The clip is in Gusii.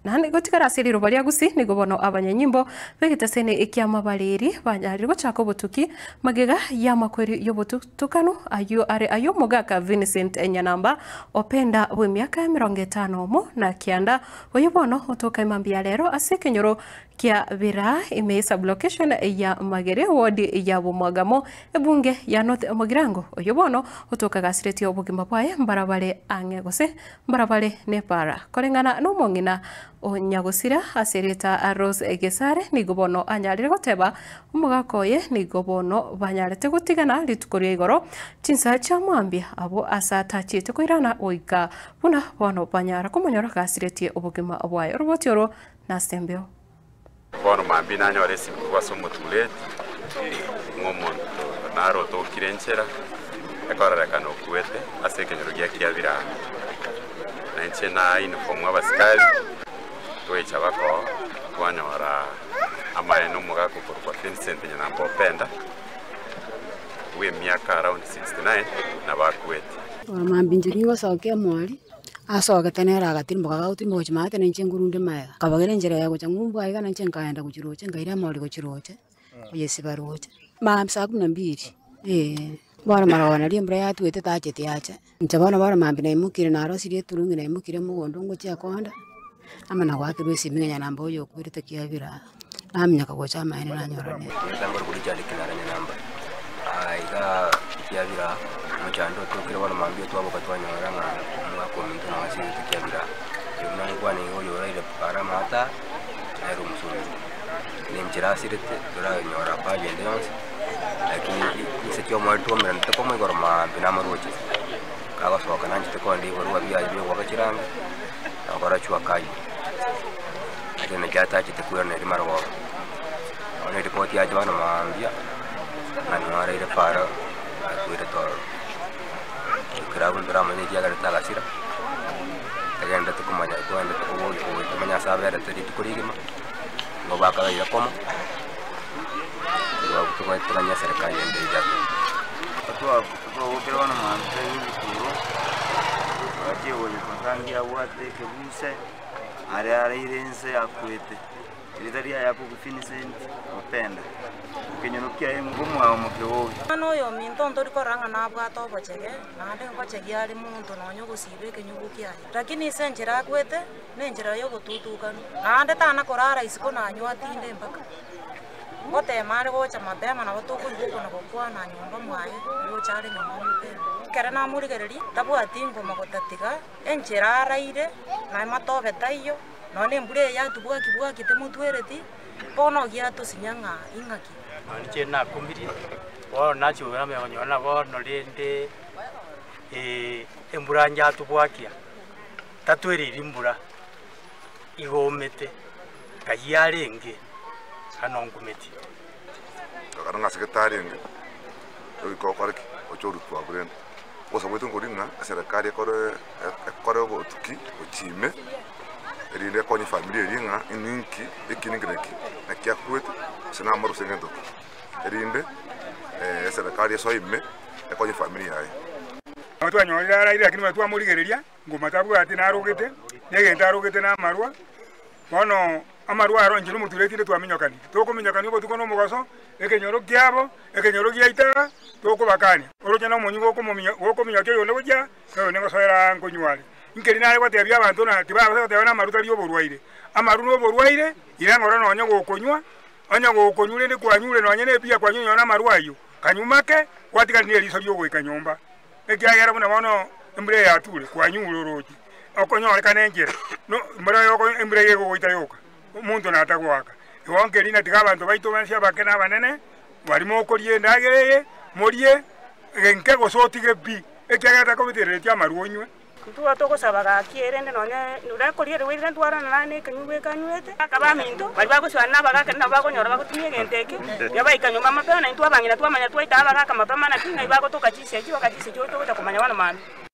Naende gotigara ase riroba ria Gusii nigo bono abanyanyimbo b'egetaseni ki'amabariri banyarire gochaka obotuki magega y'amakweri y'obotutukanu ayio are ay'omogaka Vincent Nyanamba Openda bw'emiaka emerongo etano omo na kianda oyo bono otoka emambia ya rero ase ekenyoro kia Biraa ime y'esublocation ya Magere ward ya Bomwagamo ebunge ya North Mugirango oyo bono otoka gasiretie obogima bwaye mbarabare ang'e gose Mbarabare nepara. Koreng'ana nomong'ina o nyagosira ase erieta Rose Gesare nigo bono anyarire goteba omogaka oye nigo bono banyarete gotigana rituko ria igoro chinsa chia mambia abwo ase atachiete koirana goika buna bono banyara komonyora gasiretie obogima bwaye. Oroboti oro nasembeo. Bono mambia nanyore esimi korwa ase omotureti, ng'a omonto nare otokire enchera, ekororekana okwete ase ekenyoro gia Kiabirani. Na inche na uniform abasikari, twaecha bakoo, twanyora amaene omogaka okorokwa Vincent Nyanamba Openda, bw'emiaka around 69, nabo akwete. Bono mambia inche nigosokia omwari. Asogete nere agatirimboka agagotirimboka gochia maate na inche nkorunde magega. Akabagera enchera ya gocha ng'umbu aiga na inche nkaenda gochia roche, nkaira amagori gochia roche, koyesiba roche. Maambia saa kumi na mbili, eh. Bono marogoba naria embura yatwete tacheti ache. Inche bono bono mambia naimokire narosirie eturungi naimokire mogondo ngochia konda, amo na goakerwa esimi ng'a nyanamba oyo okwerete kiabera aa, naminyoka gocha amaene nanyora nere. Ritango rikuru Richard Kinara Nyanamba, Aiga kiabira omochando otokire bono mambia twaboka twanyora ng'a omwaka ominto nao asirete kiabira. Oyo buna nkwane iga oyo oraire are amaata nere omosomba. Na enchera asirete toranyora habari ende yonsi, lakini inse kiomoerio twaomeranete komo igoro maambia namaroche. Kagosoka nanchete kogenda ebibarua biaye bia ogoaka chirangi, na gokora chua kali. Lakini naki atachete koirana erio marogoba. Bono eripoti yacha bono mambia, ng'a nigo araire para akwirete ororo. Ekero abwo ntoramanye ekiagerete agasira, togenderete komanya togenderete koboria koboria tomanye ase aberete rituko rigima, nigo bakabeire komo, nigo toganya eserekari ende echape. Twabokire bono mambia toigwe ebituro, twachia gocha twasangia abwate ekebuse, aria araire inse akwete. Erieta riaye Yakobo Vincent Openda, ekenyoro kiaye ngomwao Mokeogi. Omwana oyo ominto ntori korora ng'a nabwate obochege, naende ngochegia are monto nonya ogosiba ekenyugu kiaye. Lakini ase enchera akwete, nenchera y'ogotutukana, naende tana korara isiko nanywa atinde mpaka. Ngotema are gocha mapema nabo tokoigwa okona gokwana nyomba mwaye, ngocha are nyomba mapema. Ekero namorigereria, tabwati ngoma gotatiga enchera araire, naye matobe taiyo. Nonya nembura eye yatobwaki-bwaki temotwereti, bono giatosinya ng'a ing'aki. Nonya inche nakumirie, bono nachia koigwa konyora ng'a bono rende embura yatobwakia, tatwereiri mbura, igo omete, kayio yarenge, bono nkumetie. Ekero ng'asegete arenge, goika okore ki? Oche orutwe abwo rende. Obosa bwaito nkori ng'a eserekari ekore ekore obotuki gochia ime, erinde ekonye efamiri eria ng'a ninki eki ninki na eki, naki akwete, gose namare gose ngento ki. Erinde eserekari esoe ime, ekonye efamiri yaye. Nabo twanyorire araire lakini buna twamorigereria, ngoma tabwati narogete, na egento arogete namarwa, bono amarwa aro inche nomotureti inde twaminyokani. Tokominyokania obotuko na omogaso, ekenyoro kiabo, ekenyoro giaito aa, tokobakania. Oroche nomonyi gokominyokia oyonde gochia, na oyonde ngosoera aa nkonywa are. Nkeri nare gotebia abanto ng'a tibabasa goteba namaru tari oborwaire. Amaru noborwaire, ira ng'ora nonye gokonywa, onye gokonywa rende kwanyure nonye nebia kwanyure nonye namaru ayio, kanyuma ake, gwatigari neriso riogoika nyomba. Ekiagera buna bono embura eye yature, kwanyure oroche, okonyorekana enchera, no embura yoko embura eye egogoita yoka, omonto natagoaka. Igo nkeri na tiga abanto baito bonsi abake na abanene, baria mokoria endagera eye, morie genke gose otige pi, ekiagera takobetereretie amarwa onywe. Intwe togosaba gaki erende nonya nonya koria erinde ntwarane naye na ekenyugwa eke anywete. Abaminto baria bagosoana na abagaka nabo bakonyora bagotumia egento eke, erio baika nyomba mapema, na intwe abang'ina twamanya twaita abagaka mapema naki ng'ai bagotoka chinsa echi, wakati chinsa echio togocha komanya bono mambia.